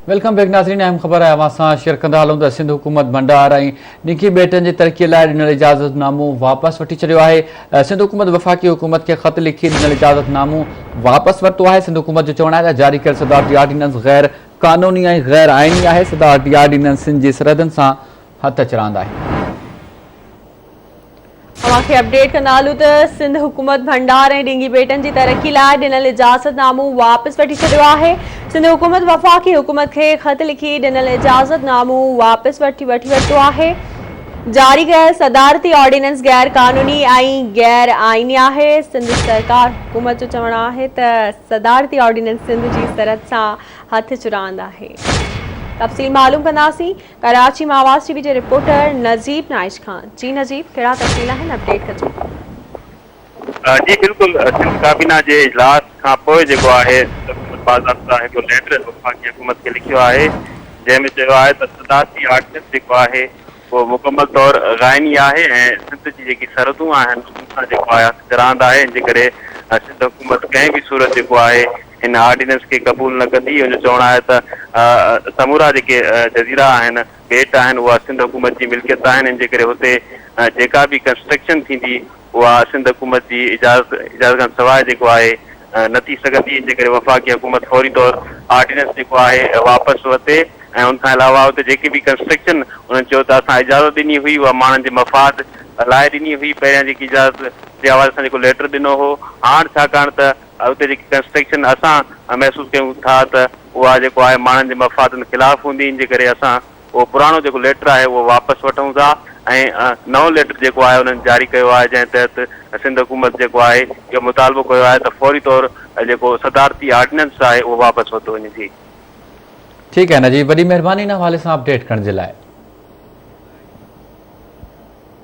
Welcome back ناظرين اهم خبر آهي اوهان سان شيئر ڪندا هلون ته سنڌ حڪومت ڀنڊار ۽ نڪي ٻيٽن جي ترقي لاء ڏنل اجازت نامو واپس وٺي ڇڏيو آهي سنڌ حڪومت وفاقي حڪومت کي خط لکي ڏنل اجازت نامو واپس ورتو آهي سنڌ حڪومت جو چوڻ آهي ته جاري ڪيل صدارتي آرڊيننس غير قانوني ۽ غير آئيني آهي صدارتي آرڊيننس سنڌ جي سرحدن سان هٿ چراند آهي. اوهان کي اپڊيٽ ڪندا هلون ته سنڌ حڪومت ڀنڊار ۽ ڊينگي ٻيٽن جي ترقي لاء ڏنل اجازت نامو واپس وٺي ڇڏيو آهي. سنڌ حڪومت وفاقي حڪومت کي خط لکي ڏنل اجازت نامو واپس وٺي ورتو آهي. جاري ڪيل صدارتي آرڊيننس غير قانوني ۽ غير آئيني آهي. سنڌ سرڪار حڪومت جو چوڻ آهي ته صدارتي آرڊيننس سنڌ جي سرحد سان هٿ چراند آهي. تفصيل معلوم ڪنداسين. ڪراچي مان آواز ٽي وي جي رپورٽر نجيب نائچ کان جي نجيب ڪهڙا تفصيل آهن اپڊيٽ ڪجو. جي بلڪل سنڌ ڪابينا جي اجلاس کان پوء جيڪو آهي سنڌ حڪومت باضابطا هڪڙو ليٽر وفاقي حڪومت کي لکيو آهي جنهن ۾ چيو آهي ته صدارتي آرڊيننس جيڪو آهي اهو مڪمل طور غائني آهي ۽ سنڌ جي جيڪي سرحدون آهن ان سان جيڪو آهي هٿ چراند آهي ان جي ڪري سنڌ حڪومت ڪنهن به صورت جيڪو آهي هن آرڊيننس کي قبول نه ڪندي. ان جو چوڻ آهي ته سمورا جيڪي جزيرا آهن، ٻيٽ آهن، اها سنڌ حڪومت جي ملڪيت آهن، ان جي ڪري هتي جيڪا به ڪنسٽرڪشن ٿيندي اها سنڌ حڪومت جي اجازت اجازت کان سواء جيڪو آهي نه ٿي سگهندي، ان جي ڪري وفاقي حڪومت فوري طور آرڊيننس جيڪو آهي واپس ورتي ۽ ان کان علاوه اتي جيڪي به ڪنسٽرڪشن انهن چيو ته اسان اجازت ڏني هئي اها ماڻهن جي مفاد لاء ڏني هئي، پهريان جيڪي اجازت جي حوالي سان جيڪو ليٽر ڏنو هو هاڻ ڇاڪاڻ ته اتي جيڪي ڪنسٽرڪشن اسان محسوس ڪيون ٿا ته اها جيڪو آهي ماڻهن جي مفادن خلاف هوندي ان جي ڪري اسان اهو پراڻو جيڪو ليٽر آهي اهو واپس وٺون ٿا ۽ نئون ليٽر جيڪو آهي انهن جاري ڪيو آهي جنهن تحت سنڌ حڪومت جيڪو آهي اهو مطالبو ڪيو آهي ته فوري طور جيڪو صدارتي آرڊيننس آهي اهو واپس ورتو وڃي جي. ٺيڪ آهي نجيب وڏي مهرباني ان حوالي سان اپڊيٽ ڪرڻ جي لاء.